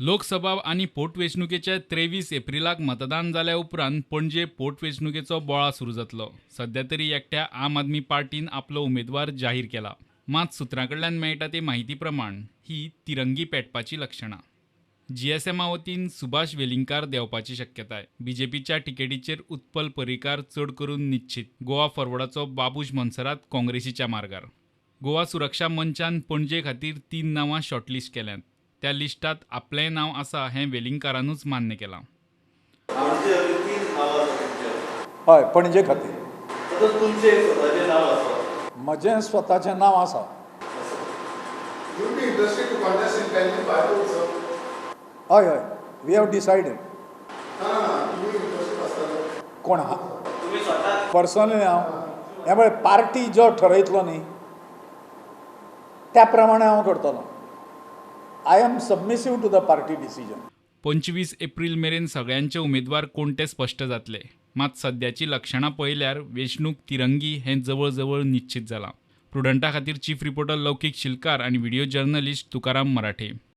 लोकसभा आनी पोटवेंचणुकेचे 23 एप्रिलाक मतदान जाल्या उपरांत पणजे पोटवेंचणुकेचो बोळा सुरू जातलो. सध्या तरी एकट्या आम आदमी पार्टीन आपलो उमेदवार जाहीर केला. मात सुत्रां कडल्यान मेळटा ते म्हायती प्रमाण ही तिरंगी पेटपाची लक्षणां. जीएसएमा वतीन सुभाष वेलिंगकार देंवपाची शक्यताय. बीजेपीच्या तिकेटीचेर उत्पल पर्रीकार चड करून निश्चीत. गोवा फॉरवर्डाचो बाबूश मोन्सेरात काँग्रेसीच्या मार्गार. गोवा सुरक्षा मंचान पणजे खातीर तीन नांवां शॉर्टलिस्ट केल्यांत. त्या लिस्टांत आपलेंय नांव आसा हें वेलिंगकारानूच मान्य केलां. आमचे अशी तीन नांवां आसा तुमचे. हय, पणजे खातीर. तसोच तुमचें एक स्वताचें नांव आसा. म्हजें स्वताचें नांव आसा. You be interested to contest in Penjim by-poll, sir? हय हय, we have decided. ना ना ना, तुम्ही इंटरेस्टेड आसतले. कोण हा? तुमी स्वता. पर्सनली हांव हें पळय, पार्टी जो ठरयतलो न्ही त्या प्रमाणे हांव करतलो. I am submissive to the party decision. 25 April मेरेन सगळ्यांचे उमेदवार कोण ते स्पश्ट जातले. मात सद्याची लक्षणां पळयल्यार वेंचणूक तिरंगी हें जवळ जवळ निश्चीत जालां. प्रुडंटा खातीर चीफ रिपोर्टर लौकीक शिलकार आनी व्हिडिओ जर्नलिस्ट तुकाराम मराठे.